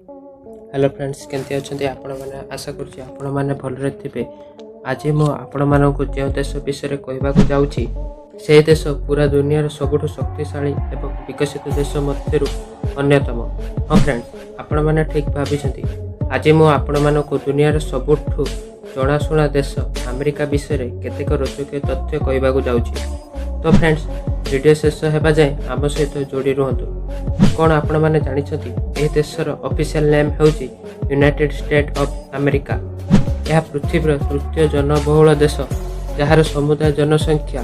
Hello friends, କେମିତି ଅଛନ୍ତି ଆପଣମାନେ? ଆଶା କରୁଛି ଆପଣମାନେ ଭଲରେ ଥିବେ। ଆଜି ମୁଁ ଆପଣମାନଙ୍କୁ ଯେଉଁ ଦେଶ ବିଷୟରେ କହିବାକୁ ଯାଉଛି, ସେହି ଦେଶ ପୁରା ଦୁନିଆର ସବୁଠୁ ଶକ୍ତିଶାଳୀ ଏବଂ ବିକଶିତ ଦେଶ ମଧ୍ୟରୁ ଅନ୍ୟତମ। ହଁ ଫ୍ରେଣ୍ଡସ୍, ଆପଣମାନେ ଠିକ୍ ଭାବିଛନ୍ତି। ଆଜି ମୁଁ ଆପଣମାନଙ୍କୁ ଦୁନିଆର ସବୁଠୁ ଜଣାଶୁଣା ଦେଶ ଆମେରିକା ବିଷୟରେ କେତେକ ରୋଚକୀୟ ତଥ୍ୟ କହିବାକୁ ଯାଉଛି। ତ ଫ୍ରେଣ୍ଡସ୍, ଭିଡ଼ିଓ ଶେଷ ହେବା ଯାଏଁ ଆମ ସହିତ ଯୋଡ଼ି ରୁହନ୍ତୁ। କ'ଣ ଆପଣମାନେ ଜାଣିଛନ୍ତି, ଏହି ଦେଶର ଅଫିସିଆଲ ନେମ୍ ହେଉଛି ୟୁନାଇଟେଡ୍ ଷ୍ଟେଟ୍ ଅଫ୍ ଆମେରିକା। ଏହା ପୃଥିବୀର ତୃତୀୟ ଜନବହୁଳ ଦେଶ, ଯାହାର ସମୁଦାୟ ଜନସଂଖ୍ୟା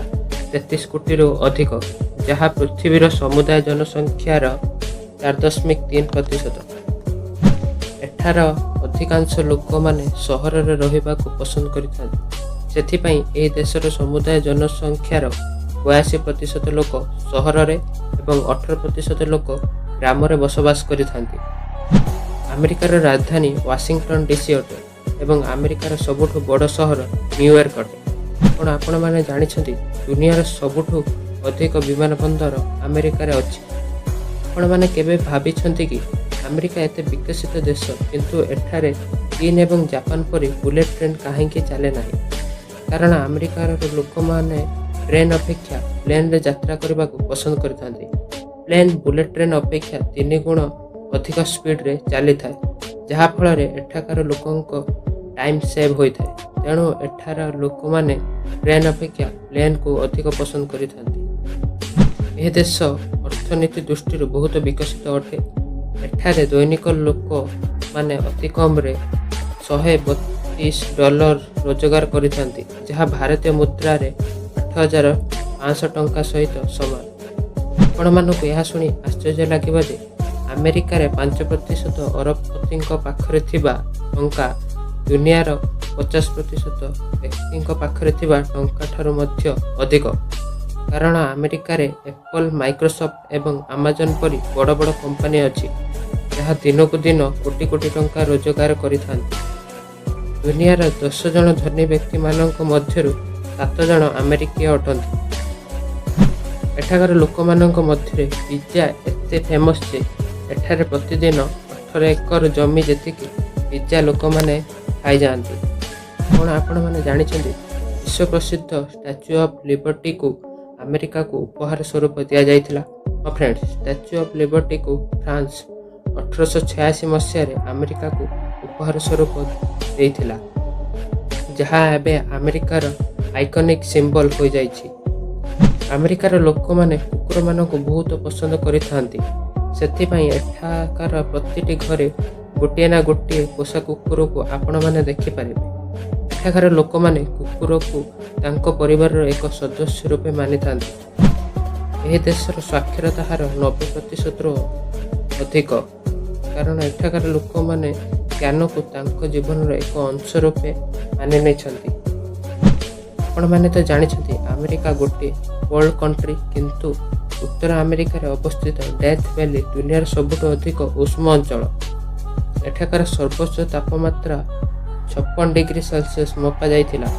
33 କୋଟିରୁ ଅଧିକ, ଯାହା ପୃଥିବୀର ସମୁଦାୟ ଜନସଂଖ୍ୟାର 4.3%। ଏଠାର ଅଧିକାଂଶ ଲୋକମାନେ ସହରରେ ରହିବାକୁ ପସନ୍ଦ କରିଥାନ୍ତି। ସେଥିପାଇଁ ଏହି ଦେଶର ସମୁଦାୟ ଜନସଂଖ୍ୟାର 82% ଲୋକ ସହରରେ ଏବଂ 18% ଲୋକ ଗ୍ରାମରେ ବସବାସ କରିଥାନ୍ତି। ଆମେରିକାର ରାଜଧାନୀ ୱାଶିଂଟନ ଡିସି ଅଟେ ଏବଂ ଆମେରିକାର ସବୁଠୁ ବଡ଼ ସହର ନ୍ୟୁୟର୍କ ଅଟେ। କ'ଣ ଆପଣମାନେ ଜାଣିଛନ୍ତି, ଦୁନିଆର ସବୁଠୁ ଅଧିକ ବିମାନ ବନ୍ଦର ଆମେରିକାରେ ଅଛି? ଆପଣମାନେ କେବେ ଭାବିଛନ୍ତି କି, ଆମେରିକା ଏତେ ବିକଶିତ ଦେଶ, କିନ୍ତୁ ଏଠାରେ ଚୀନ ଏବଂ ଜାପାନ ପରି ବୁଲେଟ୍ ଟ୍ରେନ୍ କାହିଁକି ଚାଲେ ନାହିଁ? କାରଣ ଆମେରିକାର ଲୋକମାନେ ଟ୍ରେନ୍ ଅପେକ୍ଷା ପ୍ଲେନ୍ରେ ଯାତ୍ରା କରିବାକୁ ପସନ୍ଦ କରିଥାନ୍ତି। ପ୍ଲେନ୍ ବୁଲେଟ୍ ଟ୍ରେନ୍ ଅପେକ୍ଷା 3 ଗୁଣ ଅଧିକ ସ୍ପିଡ଼ରେ ଚାଲିଥାଏ, ଯାହାଫଳରେ ଏଠାକାର ଲୋକଙ୍କ ଟାଇମ୍ ସେଭ୍ ହୋଇଥାଏ। ତେଣୁ ଏଠାର ଲୋକମାନେ ଟ୍ରେନ୍ ଅପେକ୍ଷା ପ୍ଲେନ୍କୁ ଅଧିକ ପସନ୍ଦ କରିଥାନ୍ତି। ଏହି ଦେଶ ଅର୍ଥନୀତି ଦୃଷ୍ଟିରୁ ବହୁତ ବିକଶିତ ଅଟେ। ଏଠାରେ ଦୈନିକ ଲୋକମାନେ ଅତି କମରେ 132 ଡଲାର ରୋଜଗାର କରିଥାନ୍ତି, ଯାହା ଭାରତୀୟ ମୁଦ୍ରାରେ 8500 ଟଙ୍କା ସହିତ ସମାନ। ଆପଣମାନଙ୍କୁ ଏହା ଶୁଣି ଆଶ୍ଚର୍ଯ୍ୟ ଲାଗିବ ଯେ ଆମେରିକାରେ 5% ଅରବପତିଙ୍କ ପାଖରେ ଥିବା ଟଙ୍କା ଦୁନିଆର 50% ବ୍ୟକ୍ତିଙ୍କ ପାଖରେ ଥିବା ଟଙ୍କାଠାରୁ ମଧ୍ୟ ଅଧିକ। କାରଣ ଆମେରିକାରେ ଆପଲ୍, ମାଇକ୍ରୋସଫ୍ଟ ଏବଂ ଆମାଜନ ପରି ବଡ଼ ବଡ଼ କମ୍ପାନୀ ଅଛି, ଯାହା ଦିନକୁ ଦିନ କୋଟି କୋଟି ଟଙ୍କା ରୋଜଗାର କରିଥାନ୍ତି। ଦୁନିଆର 10 ଜଣ ଧନୀ ବ୍ୟକ୍ତିମାନଙ୍କ ମଧ୍ୟରୁ ସାତ ଜଣ ଆମେରିକୀୟ ଅଟନ୍ତି। ଏଠାକାର ଲୋକମାନଙ୍କ ମଧ୍ୟରେ ପିଜ୍ଜା ଏତେ ଫେମସ୍ ଯେ ଏଠାରେ ପ୍ରତିଦିନ 18 ଏକର ଜମି ଯେତିକି ପିଜ୍ଜା ଲୋକମାନେ ଖାଇଯାଆନ୍ତି। କ'ଣ ଆପଣମାନେ ଜାଣିଛନ୍ତି, ବିଶ୍ୱ ପ୍ରସିଦ୍ଧ ଷ୍ଟାଚ୍ୟୁ ଅଫ୍ ଲିବର୍ଟିକୁ ଆମେରିକାକୁ ଉପହାର ସ୍ୱରୂପ ଦିଆଯାଇଥିଲା? ହଁ ଫ୍ରେଣ୍ଡସ୍, ଷ୍ଟାଚ୍ୟୁ ଅଫ୍ ଲିବର୍ଟିକୁ ଫ୍ରାନ୍ସ 1886 ମସିହାରେ ଆମେରିକାକୁ ଉପହାର ସ୍ୱରୂପ ଦେଇଥିଲା, ଯାହା ଏବେ ଆମେରିକାର ଆଇକନିକ୍ ସିମ୍ବଲ ହୋଇଯାଇଛି। ଆମେରିକାର ଲୋକମାନେ କୁକୁରମାନଙ୍କୁ ବହୁତ ପସନ୍ଦ କରିଥାନ୍ତି। ସେଥିପାଇଁ ଏଠାକାର ପ୍ରତିଟି ଘରେ ଗୋଟିଏ ନା ଗୋଟିଏ ପୋଷା କୁକୁରକୁ ଆପଣମାନେ ଦେଖିପାରିବେ। ଏଠାକାର ଲୋକମାନେ କୁକୁରକୁ ତାଙ୍କ ପରିବାରର ଏକ ସଦସ୍ୟ ରୂପେ ମାନିଥାନ୍ତି। ଏହି ଦେଶର ସାକ୍ଷରତା ହାର 90%ରୁ ଅଧିକ, କାରଣ ଏଠାକାର ଲୋକମାନେ ଜ୍ଞାନକୁ ତାଙ୍କ ଜୀବନର ଏକ ଅଂଶ ରୂପେ ମାନି ନେଇଛନ୍ତି। ଆପଣମାନେ ତ ଜାଣିଛନ୍ତି, ଆମେରିକା ଗୋଟିଏ କୋଲ୍ଡ କଣ୍ଟ୍ରି, କିନ୍ତୁ ଉତ୍ତର ଆମେରିକାରେ ଅବସ୍ଥିତ ଡେଥ୍ ଭ୍ୟାଲି ଦୁନିଆର ସବୁଠୁ ଅଧିକ ଉଷ୍ମ ଅଞ୍ଚଳ। ଏଠାକାର ସର୍ବୋଚ୍ଚ ତାପମାତ୍ରା 56 ଡିଗ୍ରୀ ସେଲସିୟସ୍ ମପା ଯାଇଥିଲା।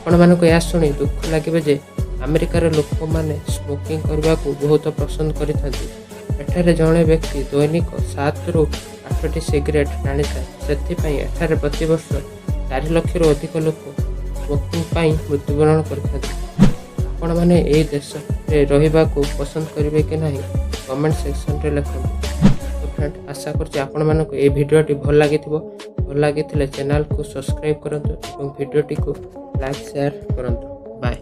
ଆପଣମାନଙ୍କୁ ଏହା ଶୁଣି ଦୁଃଖ ଲାଗିବ ଯେ ଆମେରିକାର ଲୋକମାନେ ସ୍ମୋକିଂ କରିବାକୁ ବହୁତ ପସନ୍ଦ କରିଥାନ୍ତି। ଏଠାରେ ଜଣେ ବ୍ୟକ୍ତି ଦୈନିକ 7ରୁ 8ଟି ସିଗାରେଟ୍ ଟାଣିଥାଏ। ସେଥିପାଇଁ ଏଠାରେ ପ୍ରତିବର୍ଷ 4 ଲକ୍ଷରୁ ଅଧିକ ଲୋକ ସ୍ମୋକିଂ ପାଇଁ ମୃତ୍ୟୁବରଣ କରିଥାନ୍ତି। ଆପଣମାନେ ଏହି ଦେଶରେ ରହିବାକୁ ପସନ୍ଦ କରିବେ କି ନାହିଁ, କମେଣ୍ଟ ସେକ୍ସନରେ ଲେଖନ୍ତୁ। ତ ଫ୍ରେଣ୍ଡ, ଆଶା କରୁଛି ଆପଣମାନଙ୍କୁ ଏହି ଭିଡ଼ିଓଟି ଭଲ ଲାଗିଥିବ। ଭଲ ଲାଗିଥିଲେ ଚ୍ୟାନେଲକୁ ସବସ୍କ୍ରାଇବ୍ କରନ୍ତୁ ଏବଂ ଭିଡ଼ିଓଟିକୁ ଲାଇକ୍, ସେୟାର କରନ୍ତୁ। ବାଏ।